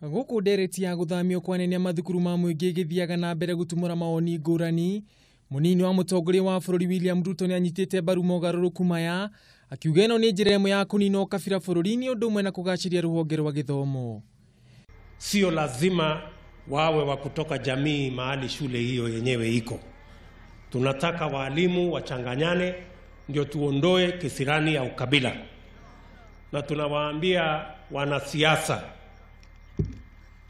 Gũkũ ndereti ya gũthamio kwa anene a mathukuru ma mũingĩ ĩgĩthiaga na mbere gũtumũra mawoni ngũrani, mũnini wa mũtongoria wa bũrũri William Ruto nĩ anyitĩte mbaru mogarũrũku maya, akiuga ĩno nĩ njĩra ĩmwe ya kũnina ũkabira bũrũri-inĩ ũndũ ũmwe na kũgacĩria rũhonge rwa gĩthomo. Sio lazima wawe wa kutoka jamii mahali shule hiyo yenyewe iko. Tunataka waalimu wachanganyane ndio tuondoe kisirani ya ukabila, na tunawaambia wanasiasa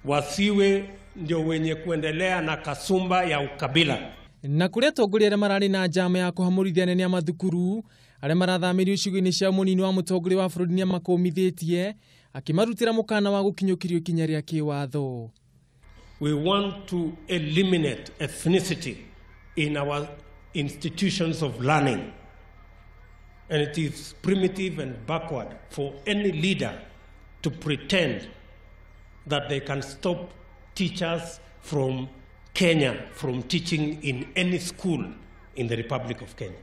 wasiwe ndio wenye kuendelea na kasumba ya ukabila. Na kũrĩa atongoria arĩa mararĩ na njama ya kũhamũrithia anene a mathukuru arĩa marathamĩrio icigo-inĩ cia mũnini wa mũtongoria wa bũrũri nĩamakũmithĩtie akĩmarutĩra mũkana wa gũkinyũkĩrio ikinya rĩa kĩwatho. We want to eliminate ethnicity in our institutions of learning. And it is primitive and backward for any leader to pretend that they can stop teachers from Kenya from teaching in any school in the Republic of Kenya.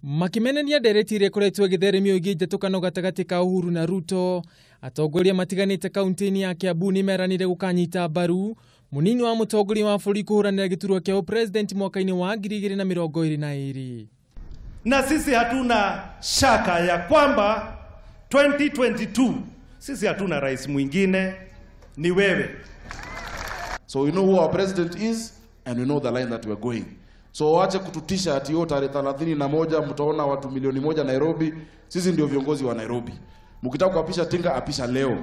Makimenenia ndereti iria ĩkoretwo ĩgĩtheremio ĩgiĩ njatũkano gatagatĩ ka Uhuru na Ruto, atongoria matiganĩte kaunti-inĩ ya Kiambu nĩmeranire gũkanyita mbaru mũnini wa mũtongoria wa bũrũri kũhũranĩra gĩturwa kĩa ũpresident mwaka-inĩ wa 2022. Na sisi hatuna shaka ya kwamba 2022 sisi hatuna rais mwingine, ni wewe. So we know who our president is and we know the line that we're going. So waache kututisha ati yo tarehe 31 mtaona watu 1,000,000 Nairobi. Sisi ndio viongozi wa Nairobi. Mkitaka kuapisha Tinga, apisha leo.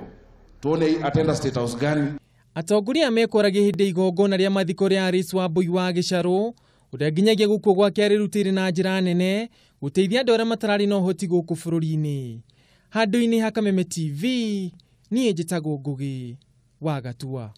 Tuone atenda State House gani. Atongoria mekoragia hĩndĩ igongona rĩa mathiko rĩa Alice Wambui wa Gĩcarũ ũrĩa nginyagia gũkua gwake arĩrutĩire na njĩra nene gũteithia andũ arĩa matararĩ na ũhoti gũkũ bũrũri-inĩ. Handũ-inĩ ha Kameme TV, niĩ njĩtagwo Ngũgĩ wa Gatua.